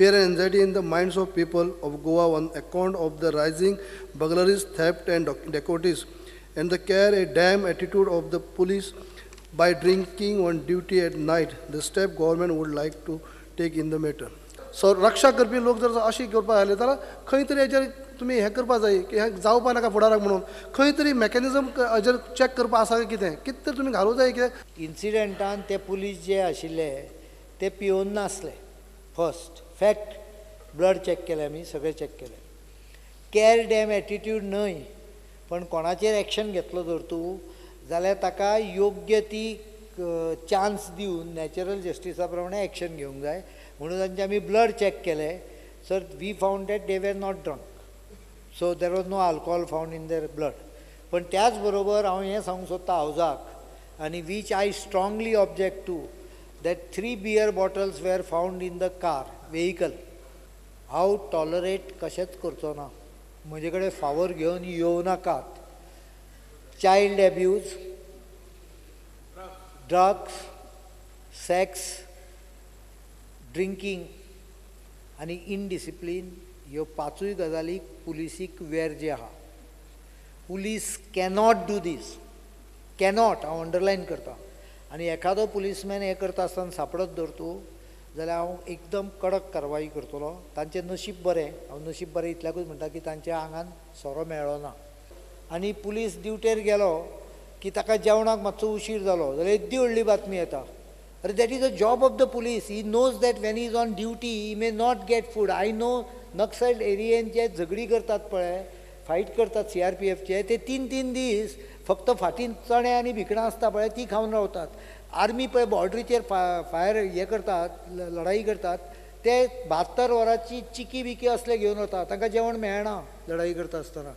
Fear and anxiety in the minds of people of Goa on account of the rising burglaries, theft and dacoities, and the care a damn attitude of the police by drinking on duty at night, the step government would like to take in the matter. So रक्षा करपी लोक जर अशी करपाक जाले जाल्यार खंय तरी हेजेर तुमी हें करपा जाय की हें जावपा नाका फुडाराक म्हणून खंय तरी मॅकॅनिजम हेजेर चॅक करपा आसा काय कितें, कितें तरी तुमी घालूं जाय कितें. इन्सिडंटान ते पुलीस जे आशिल्ले ते पिवन नासले. फर्स्ट फॅक्ट, ब्लड चॅक केले आमी, सगळे चॅक केले. कॅर डॅम एटिट्यूड न्हय, पण कोणाचेर एक्शन घेतलो जर तूं जाल्यार ताका योग्य ती चान्स दिवन नॅचरल जस्टिसा प्रमाणे एक्शन घेवंक जाय. म्हणून तांचे आमी ब्लड चॅक केले. Sir, we found that they were not drunk, so there was no alcohol found in their blood. पण त्याच बरोबर हांव हें सांगूंक सोदता हावजाक, आनी which I strongly object to, that 3 beer bottles were found in the car vehicle. हांव tolerate कशेंच करचो ना. म्हजे कडेन फावर घेवन येवं नाकात. Child abuse, drugs, sex, drinking आनी इनडिसिप्लीन ह्यो पांचूय गजाली पुलिसीक वेर जे आहा. Police cannot do these, cannot, हांव अंडरलायन करता. आनी एखादो पुलीसमॅन हें करता आसतना सांपडत धर तूं जाल्यार हांव एकदम कडक कारवाई करतलो. तांचें नशीब बरें, हांव नशीब बरें इतल्याकूच म्हणटा की तांच्या आंगान सोरो मेळ्ळो ना. आनी पुलीस ड्युटेर गेलो की ताका जेवणाक मातसो उशीर जालो जाल्यार येद्दी व्हडली बातमी येता. अरे, that is a job of the police. He knows that when he is on duty he may not get food. I know Naxal एरियेन जे झगडी करतात पळय, फायट करतात सी आर पी एफचे, ते 3-3 दीस फक्त फाटीन चणे आनी भिकणां आसता पळय ती खावन रावतात. आर्मी पळय बॉर्डरीचेर फायर हें करतात, लढाई करतात, ते 72 वरांची चिकी बिकी असले घेवन वता, तांकां जेवण मेळना लढाई करता आसतना.